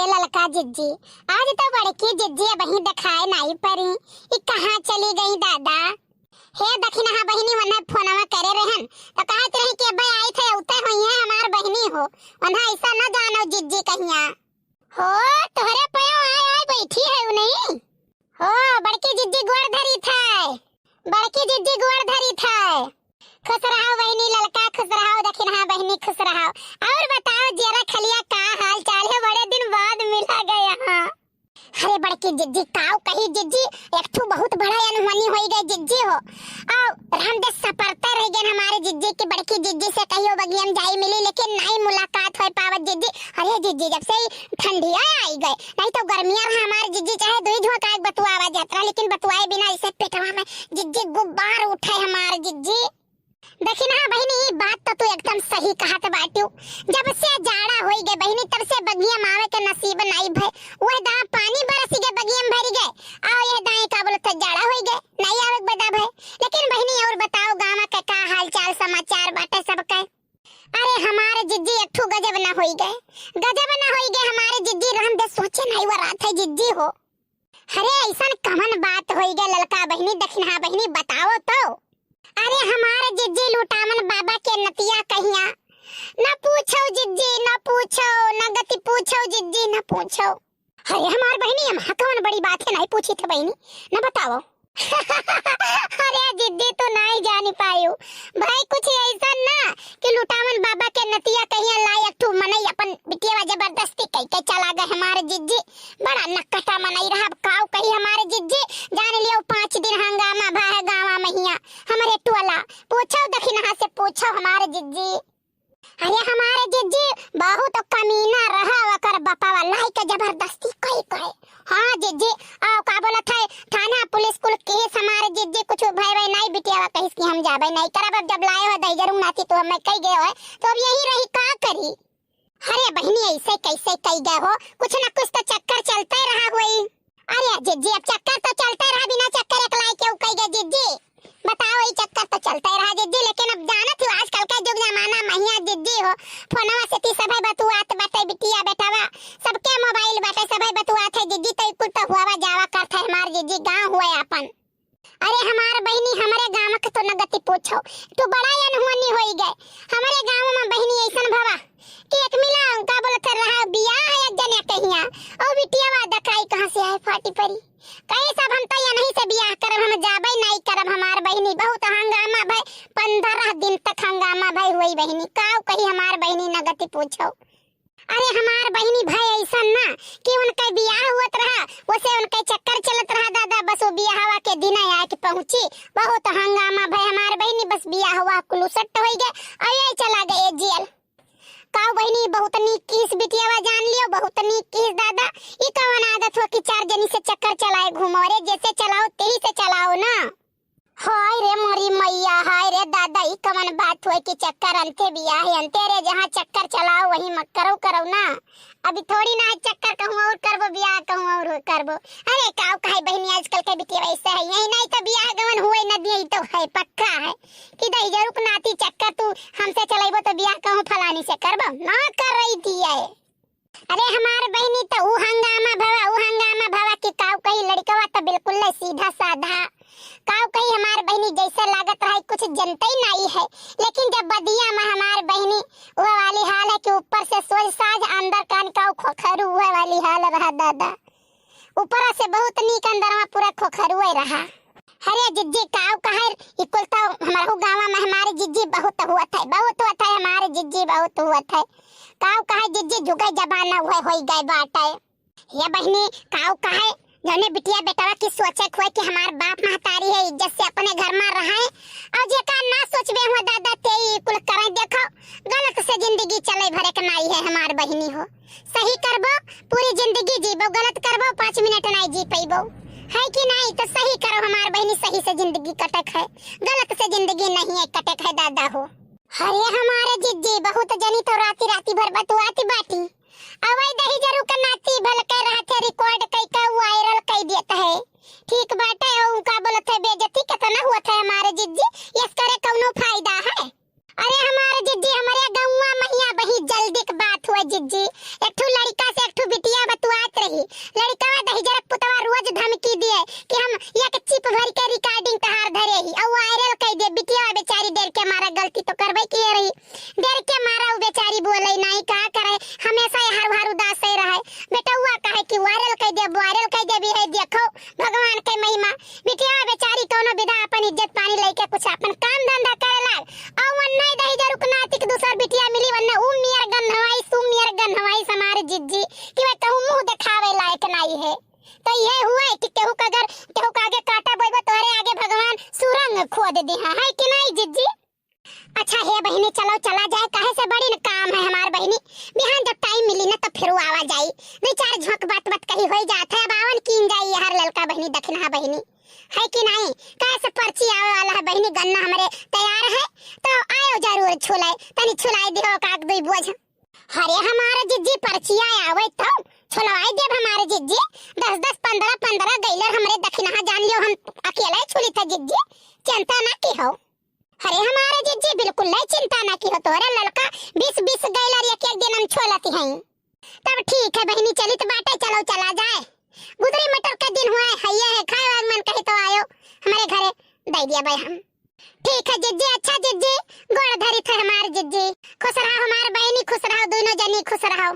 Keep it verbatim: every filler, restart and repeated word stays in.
ललका जिज्जी, आज तो बड़की जिज्जी अबहीं देखाए नाई परी, ई कहाँ चली गई दादा? हे दखिनहा बहिनी, वन्हा फोनवा करे रहन, तो कहत रही कि अबे आई थे, उते होइहैं हमार बहिनी हो, वन्हा ऐसा न जानो जिज्जी कहिया। हो, तोहरे पयो आय आय बैठी है उ नहीं? हो, बड़की जिज्जी गोड़ धरी थे, बड़की जिज्जी गोड़ धरी थे। खुश रहो बहिनी ललका, खुश रहो दखिनहा बहिनी, खुश रहो। और बताओ जियरा खलिया, का हाल चाल है? बड़े दिन बाद मिला गया हाँ। अरे बड़की जिज्जी, काव कही जिज्जी, एक ठू बहुत बड़ा अनहोनी होई गए जिज्जी हो। और रामदेव सपरते रह गए हमारे जिज्जी की बड़की जिज्जी से कहियो बगियन जाई मिली, लेकिन नहीं मुलाकात होई पावत जिज्जी। अरे जिज्जी, जब से ही ठंडिया आई गए, नहीं तो गर्मिया रहा हमारे जिज्जी, चाहे दुई झोंका एक बतुआवा जात रहा, लेकिन बतुआए बिना इसे पेटवा में जिज्जी गुब्बार उठे हमारे जिज्जी। दखिनहा बहिनी, ई बात तो तू एकदम सही कहत बाटिउ। जब से जाड़ा होई गए बहिनी, तब से बगिया में आवे के नसीब नाई भय। वह दां पानी बरस गए, बगिया में भरी गए, और यह दाएं का बोलत है, जाड़ा होई गए, नाई आवे के बदा भय। लेकिन बहिनी, और बताओ, गाँव के का हाल चाल समाचार बाटे सबके? अरे हमारे जिज्जी, एक ठू गजब ना होई गए, गजब ना होई गए हमारे जिज्जी, रामदेव सोचे नाई वो रात है जिज्जी हो। अरे ऐसन कवन बात होई गए ललका बहिनी, दखिनहा बहिनी, बताओ तो। अरे हमारे जिज्जी लुटावन बाबा के नतिया कहिया, न पूछो जिज्जी, न पूछो, न गति पूछो जिज्जी, न पूछो। अरे हमार बहिनी, हम हाँ कवन बड़ी बात है, नहीं पूछी थे बहिनी, न बताओ। अरे जिज्जी, तू नहीं जानी पायू भाई, कुछ ऐसा ना कि लुटावन बाबा के नतिया कहिया लाई एक ठू मनई अपन बिटिया जबरदस्ती कह के चला गए हमारे जिज्जी। बड़ा नकटा मनई रहा, अब काव कही हमारे जिज्जी। जान लियो, पाँच दिन हंगामा भा है गाँवा महिया हमरे टोला। पूछो दखिनहा से, पूछो हमारे जिज्जी। अरे हमारे जिज्जी बहुत कमीना रहा, ओकर बपावा लाई के जबरदस्ती कही कहे। हाँ जिज्जी, आओ का बोलत है, थाना पुलिस कुल केस हमारे जिज्जी, कुछ भय भय नहीं बिटियावा कहिस कि हम जाबे नहीं करब। अब जब लाए हो दहिजरू नाती तो हमें कही गए हो, तो अब यही रही का करी। अरे बहिनी, ऐसे कैसे कही गए हो, कुछ ना कुछ तो चक्कर चलते रहा होई। अरे जिज्जी, अब चक्कर तो चलते रहा, बिना चक्कर एक लाई क्यों कही गए जिज्जी? बताओ, ई चक्कर तो चलते रहा जिज्जी, लेकिन अब जानत हो आजकल का जुग जमाना महिया जिज्जी हो, फोनवा से ती सभे बतुआत बाटे बिटिया बेटवा, सबके मोबाइल बाटे, सभे बतुआत है जिज्जी, तो ई कुल तो हुआ जावा करत है हमार जिज्जी, गाँव हुए आपन। अरे हमार बहिनी, हमरे गाँव के तो न गति पूछो, तू बड़ा अनहोनी होई गए। हमरे गाँव में बहिनी ऐसन भवा कि एक मिला का बोलत रहा, बियाह है एक जने के हियाँ, और बिटियावा दकाई कहाँ से आए फाटी परी। कहे सब हम तो यहीं से बियाह करब, हम जाबे नहीं करब। हमार बहिनी बहुत हंगामा भय, पन्द्रह दिन तक हंगामा भय हुई बहिनी, काव कही हमार बहिनी न गति पूछो। अरे हमार बहिनी भय ऐसन ना कि उनके बियाह हुअत रहा, उसे उनके चक्कर चलत रहा दादा, बस वो बियाहवा के दिन आके पहुँची, बहुत हंगामा भय हमार बहिनी, बस बियाहवा कुलुसट होई गए, और ये चला गए जेल। काव बहिनी, बहुत नीक किहिस बिटियावा, जान लियो, बहुत नीक किहिस दादा। ई कवन आदत हो कि चार जनी से चक्कर चलाए घूमो? अरे जैसे चलाओ तेही से चलाओ ना। हाय रे मोरी मैया, हाय रे दादा, ई कवन बात होए कि चक्कर अंते बियाह अंते रे, जहाँ चक्कर चलाओ वहीं मत करो, करो ना। अभी थोड़ी ना है चक्कर कहूँ और करबो, बियाह कहूँ और करबो। अरे काव कहे बहिनी, आजकल के बिटिया वैसे है, यही नहीं तो बियाह गवन हुए न दिए, ई तो है पक्का है कि दहिजरू के नाती चक्कर तू हमसे चलेबो तो बियाह कहूँ फलानी से करबो, ना कर रही थी ये। अरे हमार बहिनी तो ऊ हंगामा भवा, ऊ हंगामा भवा कि काव कही लड़कवा तो बिल्कुल ले सीधा साधा। काव कही हमार बहिनी जैसे लागत रहा कुछ जनते ही नहीं है, लेकिन जब बदिया में हमार बहिनी वह वाली हाल है कि ऊपर से सोज साज अंदर कान का खोखरू वह वाली हाल रहा दादा। ऊपर से बहुत नीक अंदरवा पूरा खोखरू रहा। अरे जिज्जी काव कहे ई कुल तो हमारे गाँव में हमारे जिज्जी बहुत हुआ था, बहुत हुआ था हमारे जिज्जी बहुत हुआ था। काव कहे जिज्जी जुगे जमाना हुए होई गए बाटे। ये बहिनी, काऊ कहे, जौने बिटिया बेटवा की सोचे खोए कि हमार बाप महतारी है, इज्जत से अपने घर में रहे, और जेका ना सोचबे हुआ दादा, ते ई कुल करे। देखो, गलत से जिंदगी चले भरे के नाई है हमार बहिनी हो। सही करबो, पूरी जिंदगी जीबो, गलत करबो, पाँच मिनट नाई जी पैबो, है कि नाई? तो सही करो हमार बहिनी, सही से जिंदगी कटक है, गलत से जिंदगी नहीं है कटक है दादा हो। अरे हमारे जिज्जी, बहुत जनी तो राती राती भर बतुआती बाटी। अवै दहिजरू के नाती भल के रहत है, record कई के viral कई देत है। ठीक बाटे, ऊ का बोलत है, बेइज्जती केतना हुअत है हमारे जिज्जी, यस करे कौनो फायदा है? अरे हमारे जिज्जी, हमरे गौवा महिया बही जल्दी के बात हुआ जिज्जी, एक ठू लड़का से एक ठू बिटिया बा दृष्टि कि वह कहूँ मुँह देखावे लायक नाई है। तो यह हुआ है कि केहू का अगर केहू का आगे कांटा बोइबो, तोहरे आगे भगवान सुरंग खोद दिहा, है कि नाई जिज्जी? अच्छा हे बहिनी, चलो चला जाए, काहे से बड़ी न काम है हमार बहिनी। बिहान जब टाइम मिली ना तो फिर आवा जाई, दो चार झोंक बात बात कही होई जात है। अब आवन कीन जाई यार ललका बहिनी, दखिनहा बहिनी, है कि नाई? काहे से पर्ची आवे वाला है बहिनी, गन्ना हमरे तैयार है, तो आयो जरूर छुलाए, तनी छुलाए दिहो काक दुई बोझ। अरे हमार जिज्जी पर्चिया आवे तो छुलवाई देब हमार जिज्जी। दस दस पन्द्रह पन्द्रह गैलर हमरे दखिनहा जान लियो, हम अकेले ही छुली था जिज्जी, चिंता ना की हो। अरे हमार जिज्जी बिल्कुल नहीं चिंता ना की हो, तोहरे ललका बीस बीस गैलर एक एक दिन हम छोलती हैं। तब ठीक है बहिनी, चलित बाटे, चलो चला जाए। गुदरी मटर का दिन हुआ है, हइये है, खाए वाए मन कही तो आयो हमरे घरे, दे दिया भाई हम। ठीक है जिज्जी, अच्छा जिज्जी, गोड़ धरी थे हमार जिज्जी। खुश रहो हमार बहिनी, खुश रहो, दोनों जनी खुश रहो।